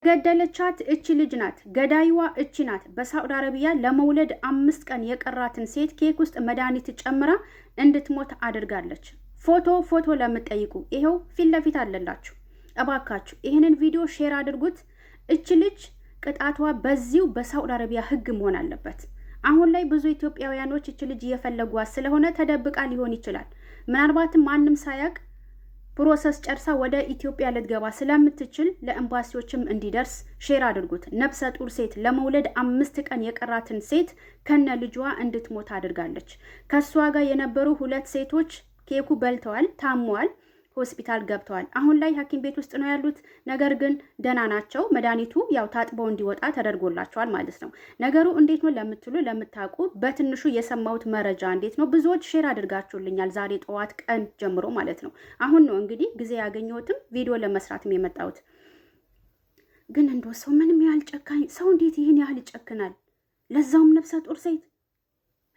ገደለቻት እቺ ልጅ ናት። ገዳይዋ እቺ ናት። በሳዑዲ አረቢያ ለመውለድ 5 ቀን የቀራትን ሴት ኬክ ውስጥ መድኃኒት ጨምራ እንድትሞት አድርጋለች። ፎቶ ፎቶ ለምትጠይቁ ይኸው ፊት ለፊት አለላችሁ። እባካችሁ ይህንን ቪዲዮ share አድርጉት። እቺ ልጅ ቅጣቷ በዚሁ በሳዑዲ አረቢያ ሕግ መሆን አለበት። አሁን ላይ ብዙ ኢትዮጵያውያኖች እቺ ልጅ እየፈለጓት ስለሆነ ተደብቃ ሊሆን ይችላል። ምናልባትም ማንም ሳያውቅ process ጨርሳ ወደ ኢትዮጵያ ልትገባ ስለምትችል ለኤምባሲዎችም እንዲደርስ share አድርጉት። ነፍሰ ጡር ሴት፣ ለመውለድ 5 ቀን የቀራትን ሴት ከነ ልጇ እንድትሞት አድርጋለች። ከእሷ ጋር የነበሩ ሁለት ሴቶች ኬኩ በልተዋል፣ ታመዋል፣ ሆስፒታል ገብተዋል። አሁን ላይ ሐኪም ቤት ውስጥ ነው ያሉት። ነገር ግን ደህና ናቸው። መድኃኒቱ ያው ታጥበው እንዲወጣ ተደርጎላቸዋል ማለት ነው። ነገሩ እንዴት ነው ለምትሉ፣ ለምታውቁ፣ በትንሹ የሰማሁት መረጃ እንዴት ነው፣ ብዙዎች share አድርጋችሁልኛል። ዛሬ ጠዋት ቀን ጀምሮ ማለት ነው። አሁን ነው እንግዲህ ጊዜ ያገኘሁትም ቪዲዮ ለመስራትም የመጣሁት። ግን እንደው ሰው ምንም ያህል ጨካኝ ሰው እንዴት ይህን ያህል ይጨክናል? ለዛውም ነፍሰ ጡር ሴት፣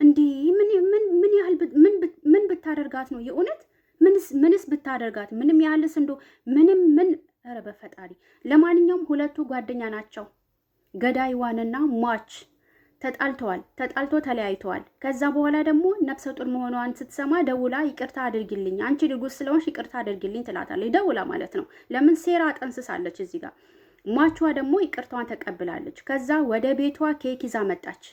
እንዲህ ምን ምን ምን ያህል ምን ምን ብታደርጋት ነው፣ የእውነት ምንስ ምንስ ብታደርጋት፣ ምንም ያህልስ እንዶ ምንም ምን፣ ኧረ በፈጣሪ። ለማንኛውም ሁለቱ ጓደኛ ናቸው። ገዳይዋንና ሟች ተጣልተዋል። ተጣልቶ ተለያይተዋል። ከዛ በኋላ ደግሞ ነፍሰ ጡር መሆኗን ስትሰማ ደውላ ይቅርታ አድርጊልኝ፣ አንቺ እርጉዝ ስለሆንሽ ይቅርታ አድርጊልኝ ትላታለች። ደውላ ማለት ነው። ለምን ሴራ ጠንስሳለች እዚህ ጋር። ሟቿ ደግሞ ይቅርታዋን ተቀብላለች። ከዛ ወደ ቤቷ ኬክ ይዛ መጣች።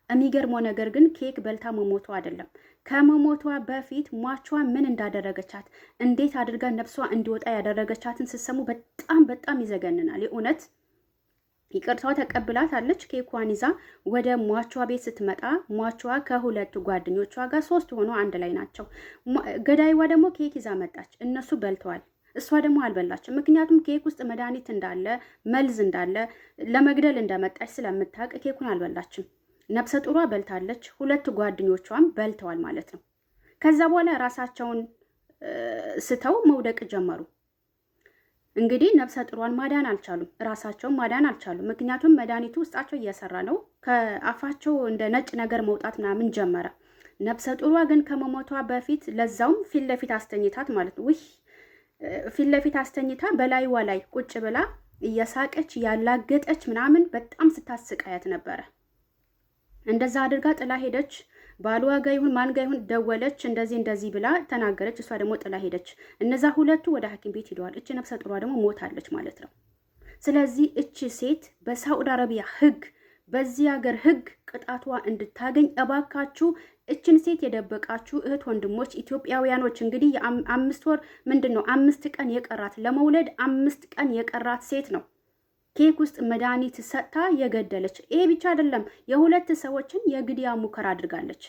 የሚገርመው ነገር ግን ኬክ በልታ መሞቷ አይደለም። ከመሞቷ በፊት ሟቿ ምን እንዳደረገቻት፣ እንዴት አድርጋ ነፍሷ እንዲወጣ ያደረገቻትን ስትሰሙ በጣም በጣም ይዘገንናል። የእውነት ይቅርታዋ ተቀብላታለች። ኬኳን ይዛ ወደ ሟቿ ቤት ስትመጣ ሟቿ ከሁለቱ ጓደኞቿ ጋር ሶስት ሆኖ አንድ ላይ ናቸው። ገዳይዋ ደግሞ ኬክ ይዛ መጣች። እነሱ በልተዋል። እሷ ደግሞ አልበላችም። ምክንያቱም ኬክ ውስጥ መድኃኒት እንዳለ፣ መርዝ እንዳለ፣ ለመግደል እንደመጣች ስለምታውቅ ኬኩን አልበላችም። ነፍሰ ጡሯ በልታለች። ሁለት ጓደኞቿም በልተዋል ማለት ነው። ከዛ በኋላ ራሳቸውን ስተው መውደቅ ጀመሩ። እንግዲህ ነፍሰ ጡሯን ማዳን አልቻሉም። ራሳቸውን ማዳን አልቻሉም። ምክንያቱም መድኃኒቱ ውስጣቸው እየሰራ ነው። ከአፋቸው እንደ ነጭ ነገር መውጣት ምናምን ጀመረ። ነፍሰ ጡሯ ግን ከመሞቷ በፊት፣ ለዛውም ፊት ለፊት አስተኝታት ማለት ነው። ውይ፣ ፊት ለፊት አስተኝታ በላይዋ ላይ ቁጭ ብላ እየሳቀች ያላገጠች ምናምን በጣም ስታስቃያት ነበረ። እንደዛ አድርጋ ጥላ ሄደች። ባሏ ጋ ይሁን ማን ጋ ይሁን ደወለች። እንደዚህ እንደዚህ ብላ ተናገረች። እሷ ደግሞ ጥላ ሄደች። እነዛ ሁለቱ ወደ ሐኪም ቤት ሄደዋል። እች ነፍሰ ጡሯ ደግሞ ሞታለች ማለት ነው። ስለዚህ እች ሴት በሳዑዲ አረቢያ ሕግ፣ በዚህ ሀገር ሕግ ቅጣቷ እንድታገኝ እባካችሁ እችን ሴት የደበቃችሁ እህት ወንድሞች ኢትዮጵያውያኖች፣ እንግዲህ የ5 ወር ምንድን ነው 5 ቀን የቀራት፣ ለመውለድ 5 ቀን የቀራት ሴት ነው ኬክ ውስጥ መድኃኒት ሰጥታ የገደለች። ይሄ ብቻ አይደለም፣ የሁለት ሰዎችን የግድያ ሙከራ አድርጋለች።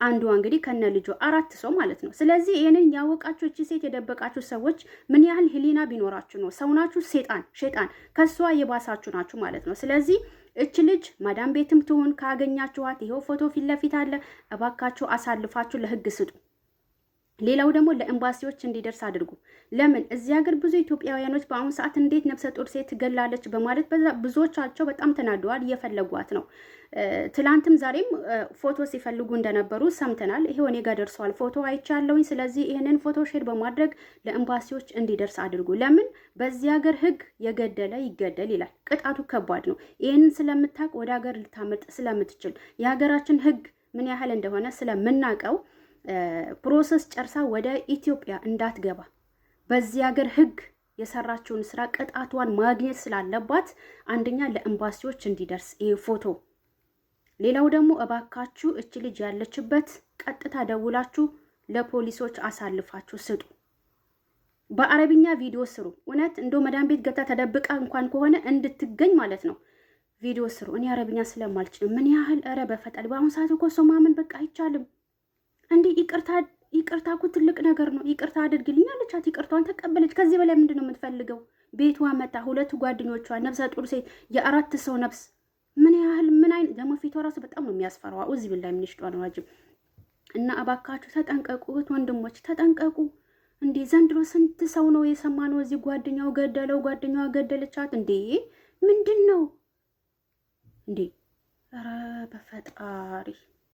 አንዷ እንግዲህ ከነ ልጇ አራት ሰው ማለት ነው። ስለዚህ ይህንን ያወቃችሁ፣ እቺ ሴት የደበቃችሁ ሰዎች ምን ያህል ህሊና ቢኖራችሁ ነው? ሰው ናችሁ? ሴጣን ሼጣን ከሷ የባሳችሁ ናችሁ ማለት ነው። ስለዚህ እች ልጅ ማዳም ቤትም ትሁን ካገኛችኋት፣ ይኸው ፎቶ ፊት ለፊት አለ። እባካችሁ አሳልፋችሁ ለህግ ስጡ። ሌላው ደግሞ ለኤምባሲዎች እንዲደርስ አድርጉ። ለምን እዚህ ሀገር ብዙ ኢትዮጵያውያኖች በአሁኑ ሰዓት እንዴት ነፍሰ ጡር ሴት ትገላለች በማለት ብዙዎቻቸው በጣም ተናደዋል፣ እየፈለጓት ነው። ትላንትም ዛሬም ፎቶ ሲፈልጉ እንደነበሩ ሰምተናል። ይሄው እኔ ጋር ደርሰዋል፣ ፎቶ አይቻለሁኝ። ስለዚህ ይህንን ፎቶ share በማድረግ ለኤምባሲዎች እንዲደርስ አድርጉ። ለምን በዚህ ሀገር ሕግ የገደለ ይገደል ይላል። ቅጣቱ ከባድ ነው። ይህንን ስለምታውቅ ወደ ሀገር ልታመልጥ ስለምትችል፣ የሀገራችን ሕግ ምን ያህል እንደሆነ ስለምናውቀው፣ process ጨርሳ ወደ ኢትዮጵያ እንዳትገባ በዚህ ሀገር ሕግ የሰራችውን ስራ ቅጣቷን ማግኘት ስላለባት አንደኛ ለኤምባሲዎች እንዲደርስ ይህ ፎቶ፣ ሌላው ደግሞ እባካችሁ እች ልጅ ያለችበት ቀጥታ ደውላችሁ ለፖሊሶች አሳልፋችሁ ስጡ። በአረብኛ ቪዲዮ ስሩ። እውነት እንደ መዳም ቤት ገብታ ተደብቃ እንኳን ከሆነ እንድትገኝ ማለት ነው። ቪዲዮ ስሩ። እኔ አረብኛ ስለማልችል ምን ያህል፣ ኧረ በፈጣሪ፣ በአሁኑ ሰዓት እኮ ሰው ማመን በቃ አይቻልም። እንዴ፣ ይቅርታ ይቅርታ እኮ ትልቅ ነገር ነው። ይቅርታ አድርግልኝ አለቻት። ይቅርታዋን ተቀበለች። ከዚህ በላይ ምንድን ነው የምትፈልገው? ቤቷ መታ ሁለቱ ጓደኞቿ፣ ነፍሰ ጡር ሴት፣ የአራት ሰው ነፍስ፣ ምን ያህል ምን አይነት ደግሞ፣ ፊቷ ራሱ በጣም ነው የሚያስፈራው። أعوذ بالله من الشيطان الرجيم። እና እባካችሁ ተጠንቀቁ፣ እህት ወንድሞች ተጠንቀቁ። እንዴ፣ ዘንድሮ ስንት ሰው ነው የሰማነው እዚህ ጓደኛው ገደለው፣ ጓደኛዋ ገደለቻት። እንዴ፣ ምንድን ነው እንዴ? ኧረ በፈጣሪ።